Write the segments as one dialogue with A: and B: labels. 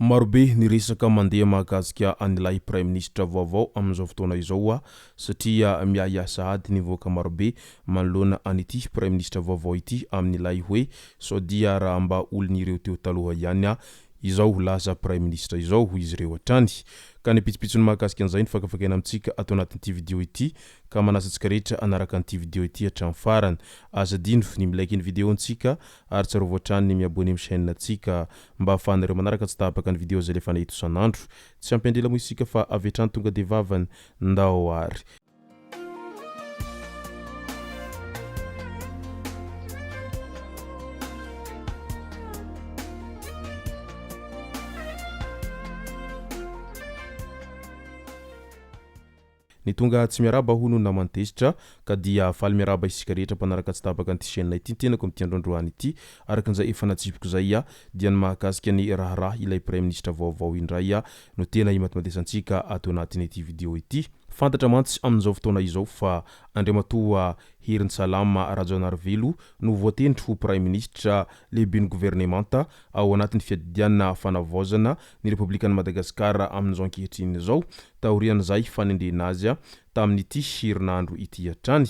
A: Marobe ny resaka mandeha mahakasika an'ilay praiminisitra vaovao amin'izao fotoana izao satria miahiahy sahady ny vahoaka marobe manoloana an'ity praiminisitra vaovao ity amin'ilay hoe sao dia raha mba olon'ireo teo taloha ihany izao lasa praiminisitra izao, hoy izy ireo hatrany. Ka ny pitsopitsony mahakasika an'izay no fakafakaina amintsika ato anatin'ity video ity ka manasa antsika rehetra hanaraka an'ity video ity hatramin'ny farany. Aza adino ny mi-like ny video ntsika ary tsarovy hatrany ny mi-abonner amin'ny chaîne ntsika mba ahafahanareo manaraka tsy tapaka ny video izay alefanay eto isan'andro. Tsy ampy andrela moa isika fa avy hatrany tonga dia vavany. Ndao ary. Ny tonga tsy miarahaba hono naman'i Tezitra ka dia faly miarahaba isika rehetra mpanaraka tsy tapaka an'ity chaîne ity ny tenako amin'ity andro androany ity. Araka an'izay efa natsipiko izay dia ny mahakasika ny raharaha ilay praiminisitra vaovao indray no tena imatimatesantsika ato anatin'ity video ity. Fantatra mantsy amin'izao fotoana izao fa Andriamatoa Herintsalama Rajaonarivelo no voatendry ho praiminisitra lehiben'ny governemanta ao anatin'ny fiadidiana fanavaozana ny Repoblikan'i Madagasikara amin'izao ankehitriny izao, taorian'izay fanendrena azy tamin'ity herinandro ity hatrany.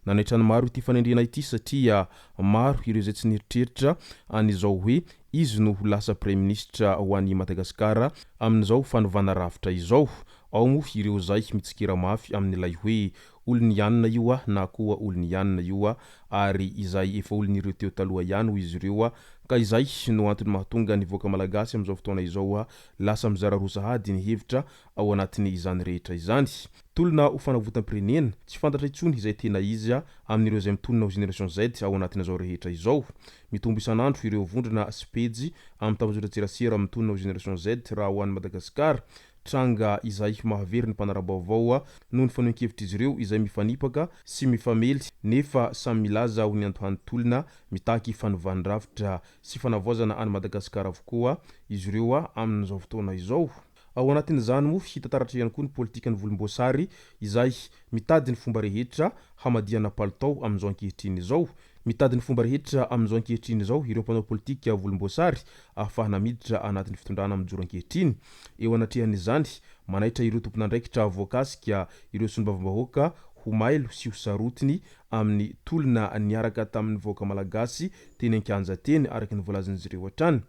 A: Nanaitra ny maro ity fanendrena ity satria maro ireo izay tsy nieritreritra an'izao hoe izy no ho lasa praiminisitra ho an'i Madagasikara amin'izao fanovana rafitra izao. Ao moa ireo izay mitsikera mafy amin'ilay hoe olon'i Anona io a na koa olon'i Anona io a ary izay efa olon'ireo teo taloha ihany hoy izy ireo a ka izay no antony mahatonga ny vahoaka malagasy amin'izao fotoana izao a lasa mizara roa sahady ny hevitra ao anatin'ny izany rehetra izany. Tolona ho fanavotam-pirenena, tsy fantatra intsony izay tena izy a amin'ireo izay mitonona ho Génération Z ao anatin'izao rehetra izao. Mitombo isan'andro ireo vondrona sy pejy amin'ny tambajotran-tserasera mitonona ho Génération Z raha ho an'i Madagasikara. Tranga izay mahavery ny mpanara-baovao noho ny fanehoan-kevitr'izy ireo izay mifanipaka sy mifamely nefa samy milaza ho niandohan'ny tolona mitaky fanovàn-drafitra sy fanavaozana an'i Madagasikara avokoa izy ireo amin'izao fotoana izao. Ao anatin'izany moa hita taratra ihany koa ny politikan'ny volomboasary izay mitady ny fomba rehetra hamadihana palitao amin'izao ankehitriny izao. Mitady ny fomba rehetra amin'izao ankehitriny izao ireo mpanao politika volomboasary ahafahana miditra anatin'ny fitondrana mijoro ankehitriny. Eo anatrehan'izany, manaitra ireo tompon'andraikitra voakasika ireo solombavambahoaka ho mailo sy ho sarotiny amin'ny tolona niaraka tamin'ny vahoaka malagasy teny an-kianja teny, araka ny voalazan'izy ireo hatrany.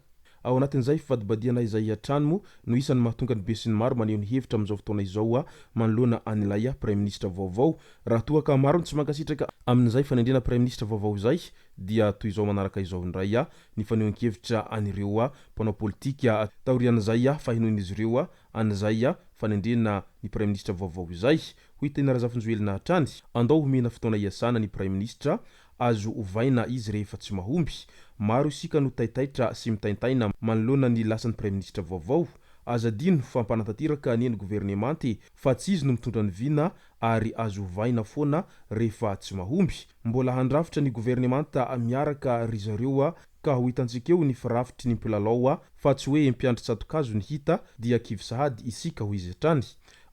A: Ao anatin'izay fivadibadihana izay hatrany moa no isan'ny mahatonga ny besinimaro maneho ny hevitra amin'izao fotoana izao manoloana an'ilay praiminisitra vaovao. Raha toa ka maro ny tsy mankasitraka amin'izay fanendrena praiminisitra vaovao izay dia toy izao manaraka izao indray ny fanehoan-kevitra an'ireo mpanao politika taorian'izay fahenoin'izy ireo an'izay fanendrena ny praiminisitra vaovao izay. Hoy Tena Razafinjoelina hatrany, Andao homena fotoana hiasana ny praiminisitra, azo ovaina izy rehefa tsy mahomby. Maro isika no taitaitra sy mitaintaina manoloana ny lasan'ny praiminisitra vaovao. Aza adino fa mpanatanteraka anie ny governemanta e, fa tsy izy no mitondra ny vina ary azo ovaina foana rehefa tsy mahomby. Mbola handrafitra ny governemanta miaraka ry zareo ka ho hitantsika eo ny firafitry ny mpilalao fa tsy hoe mpiandry tsatokazo ny hita dia kivy sahady isika hoy izy hatrany.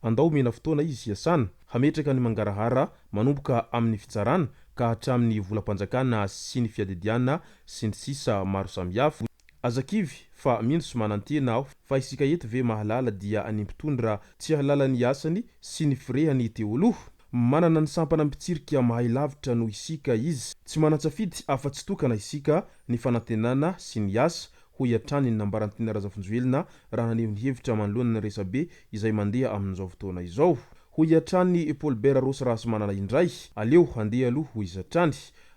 A: Andao omena fotoana izy hiasana, hametraka ny mangarahara manomboka amin'ny fitsarana ka hatramin'ny volam-panjakana sy ny fiadidiana sy ny sisa maro samihafa. Aza kivy fa mino sy manantena aho fa isika eto ve mahalala dia ny mpitondra tsy hahalala ny asany sy ny firehany teo aloha. Manana ny sampana mpitsirika mahay lavitra noho isika izy. Tsy manan-tsafidy afa-tsy tokana isika, ny fanantenana sy ny asa, hoy hatrany ny nambaran'i Tiana Razafinjoelina raha naneho ny hevitra manoloana ny resabe izay mandeha amin'izao fotoana izao. Hoy hatrany Paul Bert Rossy Rahasimanana indray, Aleo handeha aloha, hoy izy hatrany.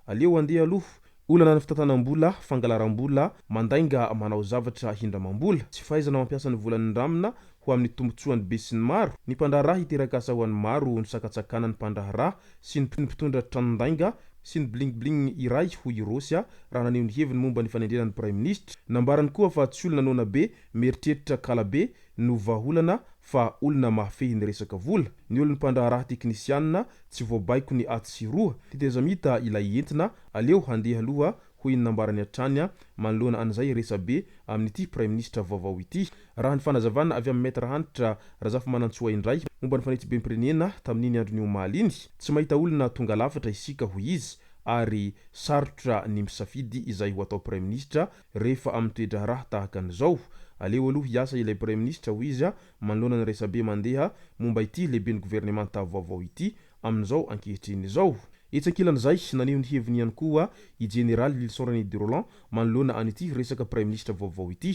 A: Aleo handeha aloha. Olana ny fitantanam-bola, fangalaram-bola, mandainga manao zavatra hindramam-bola, tsy fahaizana mampiasa ny vola nindramina ho amin'ny tombontsoan'ny besinimaro, ny mpandraharaha hiteraka asa ho an'ny maro, ny sakantsakana ny mpandraharaha sy ny mpitondra tranon-dainga sy ny bling bling iray hoy i Rossy raha naneho ny heviny momba ny fanendrena ny praiminisitra. Nambarany koa fa tsy olona noana be, mieritreritra kala be no vahaolana fa olona mahafehy ny resaka vola. Ny olon'ny mpandraharaha teknisianina tsy voabaiko ny atsy sy roa. Tetezamita ilay entina, aleo handeha aloha hoy ny nambarany hatrany manoloana an'izay resabe amin'ity praiminisitra vaovao ity. Raha ny fanazavana avy amin'i Maître Hanitra Razafimanantsoa indray momba ny fanetsibem-pirenena tamin'iny andron'ny omaly iny, tsy mahita olona tonga lafatra isika hoy izy ary sarotra ny misafidy izay ho atao praiminisitra rehefa amin'ny toe-draharaha tahaka an'izao. Aleo aloha hiasa ilay praiminisitra, hoy izy, manoloana ny resabe mandeha momba ity lehiben'ny governemanta vaovao ity amin'izao ankehitriny izao. Etsy ankilan'izay, naneho ny heviny ihany koa i Jeneraly Lylison René de Rolland manoloana an'ity resaka praiminisitra vaovao ity.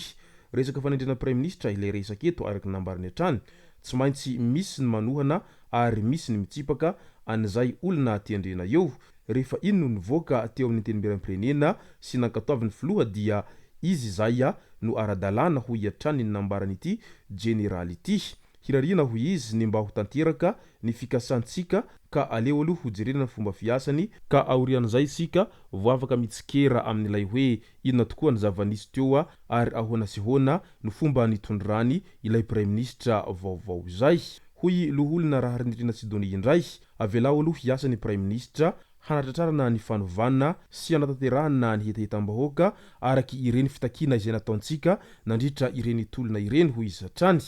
A: Resaka fanendrena praiminisitra ilay resaka eto, araka ny nambarany hatrany. Tsy maintsy misy ny manohana ary misy ny mitsipaka an'izay olona tendrena eo. Rehefa iny no nivoaka teo amin'ny Antenimierampirenena sy nankatoavin'ny filoha dia izy izay no ara-dalàna, hoy hatrany ny nambaran'ity jeneraly ity. Hirariana, hoy izy, ny mba ho tanteraka ny fikasantsika ka aleo aloha hojerena ny fomba fiasany ka aorian'izay isika vao afaka mitsikera amin'ilay hoe inona tokoa ny zava-nisy teo ary ahoana sy ahoana no fomba nitondrany ilay praiminisitra vaovao izay. Hoy Loholona Raharinirina Sidonie indray, Avelao aloha hiasa ny praiminisitra hanatratrarana ny fanovana sy hanatanterahana ny hetahetam-bahoaka araky ireny fitakiana izay nataontsika nandritra ireny tolona ireny, hoy izy hatrany.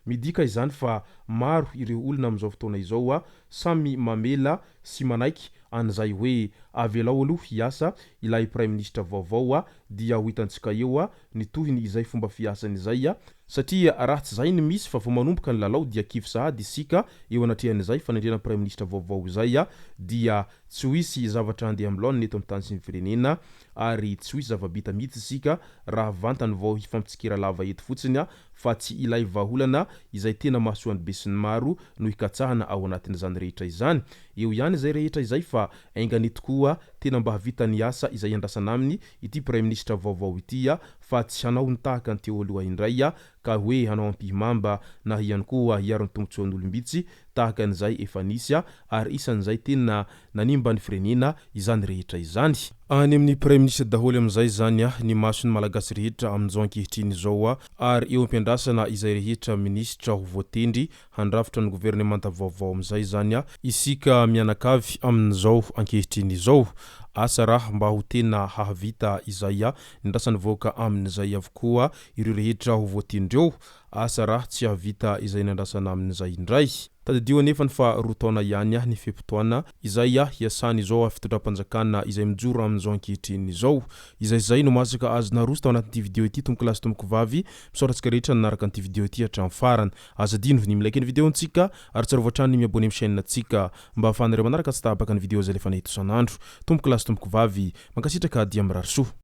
A: Midika izany fa maro ireo olona amin'izao fotoana izao samy mamela sy manaiky an'izay hoe avelao aloha hiasa ilay praiminisitra vaovao dia ho hitantsika eo ny tohiny izay fomba fiasany izay satria raha tsy izay ny misy fa vao manomboka ny lalao dia kivy sahady isika eo anatrehan'izay fanendrena praiminisitra vaovao izay dia tsy ho hisy zavatra handeha amin'ny laoniny eto amin'ny tany sy ny firenena ary tsy ho hisy zava-bita mihitsy isika raha vantany vao hifampitsikera lava eto fotsiny fa tsy ilay vahaolana izay tena mahasoa ny besinimaro no hikatsahana ao anatin'izany rehetra izany. Eo ihany izay rehetra izay fa enganie tokoa tena mba hahavita ny asa izay iandrasana aminy ity praiminisitra vaovao ity fa tsy hanao ny tahaka ny teo aloha indray ka hoe hanao ampihimamba na ihany koa hiaro ny tombotsoan'olom-bitsy tahaka an'izay efa nisy ary isan'izay tena nanimba ny firenena izany rehetra izany. Any amin'ny praiminisitra daholo amin'izay izany ny mason'ny Malagasy rehetra amin'izao ankehitriny izao ary eo am-piandrasana izay rehetra minisitra ho voatendry handrafitra ny governemanta vaovao amin'izay izany isika mianakavy amin'izao ankehitriny izao. Asa raha mba ho tena hahavita izay nindrasan'ny vahoaka amin'izay avokoa ireo rehetra ho voatendry eo. Asa raha tsy hahavita izay nandrasana amin'izay indray. Tadidio anefany fa roa taona ihany ny fe-potoana izay hiasan'izao fitondram-panjakana izay mijoro amin'izao ankehitriny izao. Izay izay no masaka azo naroso tao anatin'ity video ity tompokolahy sy tompokovavy. Misaotra antsika rehetra nanaraka an'ity video ity hatramin'ny farany. Aza adino ny mi-like ny video-ntsika ary tsarovy hatrany ny mi-abonner amin'ny chaîne-ntsika mba ahafahanareo manaraka tsy tapaka ny video izay alefanay eto isan'andro. Tompokolahy sy tompokovavy, mankasitraka dia mirary soa.